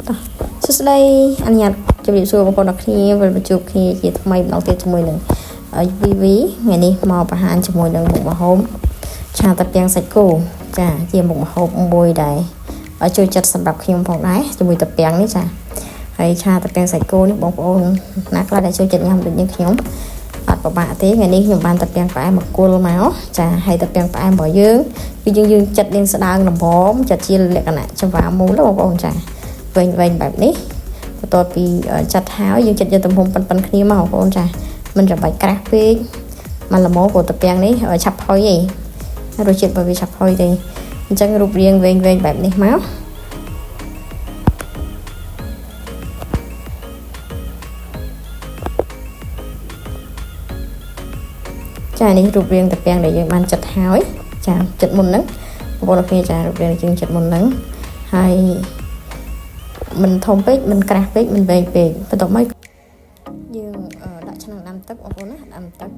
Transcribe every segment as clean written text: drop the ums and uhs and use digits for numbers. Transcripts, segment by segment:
តោះសួស្តីអនុញ្ញាតជម្រាបសួរបងប្អូនអរគ្នាវិលមកជួបគ្នាជាថ្មីម្ដងទៀតជាមួយនឹង VV ថ្ងៃនេះមកបង្ហាញជាមួយនឹងមុខម្ហូបឆាតាពាំងសាច់គោចាជាមុខម្ហូបមួយដែលជួយចិត្តសម្រាប់ខ្ញុំផងដែរជាមួយតាពាំងនេះចាហើយឆាតាពាំងសាច់គោនេះបងប្អូនណាខ្លះដែលចូលចិត្តញ៉ាំដូចយើងខ្ញុំអត់ពិបាកទេថ្ងៃនេះខ្ញុំបានតាពាំងផ្អែមមកគល់មកចាហើយតាពាំងផ្អែមរបស់យើងគឺយើងចិត្តលាងស្ដើងល្មមចិត្តជាលក្ខណៈចង្វាមូលបងប្អូនចាវែងវែងបែបនេះបន្ទាប់ពីចាត់ហើយយើងចិត្តយកទំហំប៉ុនៗគ្នាមកបងប្អូនចាមិនចាំបាច់ក្រាស់ពេកមកល្មមព្រោះតាពាំងនេះឆាប់ផុយឯងរសជាតិរបស់វាឆាប់ផុយទេអញ្ចឹងរូបរាងវែងវែងបែបនេះមកចានេះរូបរាងតាពាំងដែលយើងបានចាត់ហើយចាចិត្តមុនហ្នឹងបងប្អូនគ្នាចារូបរាងយើងចិត្តមុនហ្នឹងហើយមិនធំពេកមិនក្រាស់ពេកមិនវែងពេកបន្ទាប់មកយើងដាក់ឆ្នាំងដាំទឹកបងប្អូនណាដាំទឹក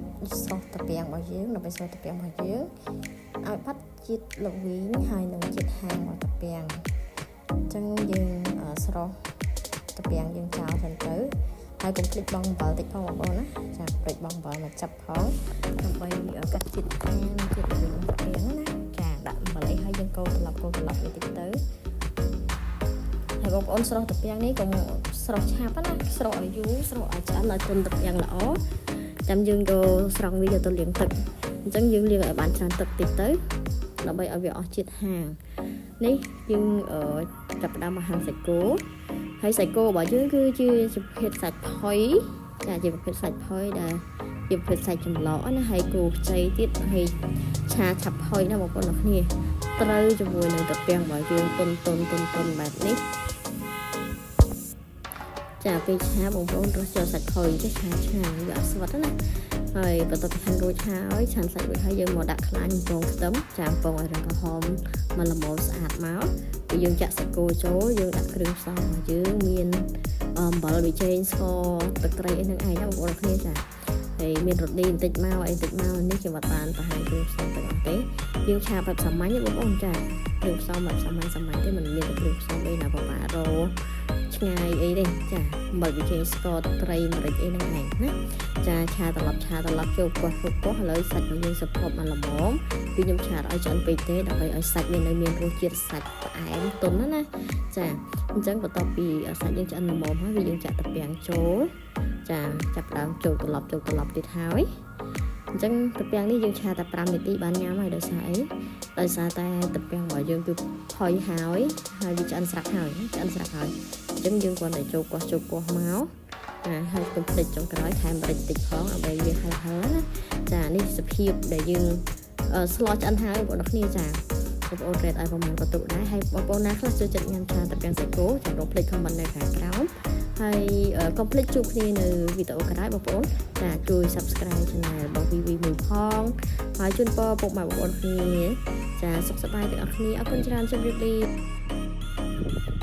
ស្រុះតាពាំងរបស់យើងដើម្បីស្រុះតាពាំងរបស់យើងឲ្យបាត់ជាតិល្វីងហើយនឹងជាតិហាងរបស់តាពាំងអញ្ចឹងយើងស្រុះតាពាំងយើងចោលសិនទៅហើយកុំភ្លេចបង់អំបិលតិចផងបងប្អូនណាចាភ្លេចបង់អំបិលមកចាប់ផងដើម្បីកាត់ជាតិហាងជាតិល្វីងរបស់តាពាំងណាចាដាក់អំបិលអីហើយយើងកូរត្រឡប់កូរត្រឡប់វាតិចទៅហើយបងប្អូនស្រុះតាពាំងនេះកុំស្រុះឆាប់ណាស្រុះឲ្យយូរស្រុះឲ្យឆ្អិនឲ្យទន់តាពាំងល្អចាំយើងយកស្រង់វាយកទៅលាងទឹកអញ្ចឹងយើងលាងឲ្យបានច្រើនទឹកតិចទៅដើម្បីឲ្យវាអស់ជាតិហាងនេះយើងចាប់ផ្ដើមមកហាន់សាច់គោហើយសាច់គោរបស់យើងគឺជាប្រភេទសាច់ផុយចាជាប្រភេទសាច់ផុយដែលជាប្រភេទសាច់ចម្លកណាហើយគោខ្ចីទៀតហើយឆាឆាប់ផុយណាបងប្អូនអរគ្នាត្រូវជាមួយនឹងតាពាំងរបស់យើងតុនតុនតុនតុនបែបនេះចាពេលឆាបងប្អូនរសចូលសាច់ផុយចេះឆាឆ្ងាញ់វាអត់ស្វិតណាហើយបន្ទាប់ពីហាន់រួចហើយឆាន់សាច់រួចហើយយើងមកដាក់ខ្លាញ់ពងខ្ទឹមចាពងឲ្យរឹងក្រហមមកល្មមស្អាតមកពេលយើងចាក់សាច់គោចូលយើងដាក់គ្រឿងផ្សំរបស់យើងមានអំបិលប៊ីចេងស្ករទឹកត្រីអីហ្នឹងឯងណាបងប្អូនគ្នាចាហើយមានរ៉ូឌីបន្តិចមកអីបន្តិចមកនេះខ្ញុំអត់បានបង្ហាញគ្រឿងផ្សំទាំងអស់ទេយើងឆាបែបសាមញ្ញបងប្អូនចាគ្រឿងផ្សំបែបសាមញ្ញសាមញ្ញទេមិនមានតែគ្រឿងផ្សំអីណាពិបាករឆ្ងាយអីទេចាអំបិលប៊ីចេងស្ករទឹកត្រីម្រេចអីហ្នឹងឯងណាចាឆាត្រឡប់ឆាត្រឡប់ចូលកោះចូលកោះឥឡូវសាច់របស់យើងសភពមកល្មមគឺខ្ញុំឆាឲ្យឆ្អិនពេកទេដើម្បីឲ្យសាច់វានៅមានរសជាតិសាច់ផ្អែមទន់ណាណាចាអញ្ចឹងបន្ទាប់ពីសាច់យើងឆ្អិនល្មមហើយវាយើងចាក់តាពាំងចូលចាចាប់ដើមចូលត្រឡប់ចូលត្រឡប់ទៀតហើយអញ្ចឹងតាពាំងនេះយើងឆាតែ5នាទីបានញ៉ាំហើយដោយសារអីដោយសារតែតាពាំងរបស់យើងគឺផុយហើយហើយវាឆ្អិនស្រាប់ហើយឆ្អិនស្រាប់ហើយអញ្ចឹងយើងគ្រាន់តែចូលកោះចូលកោះមកចាហើយកុំភ្លេចចុងក្រោយថែមម្រេចតិចផងដើម្បីវាហឹរហឹរណាចានេះសភាពដែលយើងស្លឆ្អិនហើយបងប្អូនគ្នាចាបងប្អូនរ៉េតឲ្យប្រហែលបន្ទុកដែរហើយបងប្អូនណាខ្លះចូលចិត្តញ៉ាំឆាតាពាំងសាច់គោចាំកុំភ្លេច comment នៅខាងក្រោមហើយកុំភ្លេចជួបគ្នានៅវីដេអូក្រោយបងប្អូនចាជួយ Subscribe Channel របស់ VV មួយផងហើយជូនពរពុកម៉ែបងប្អូនគ្នាចាសុខសប្បាយទាំងអស់គ្នាអរគុណច្រើនជម្រាបលា។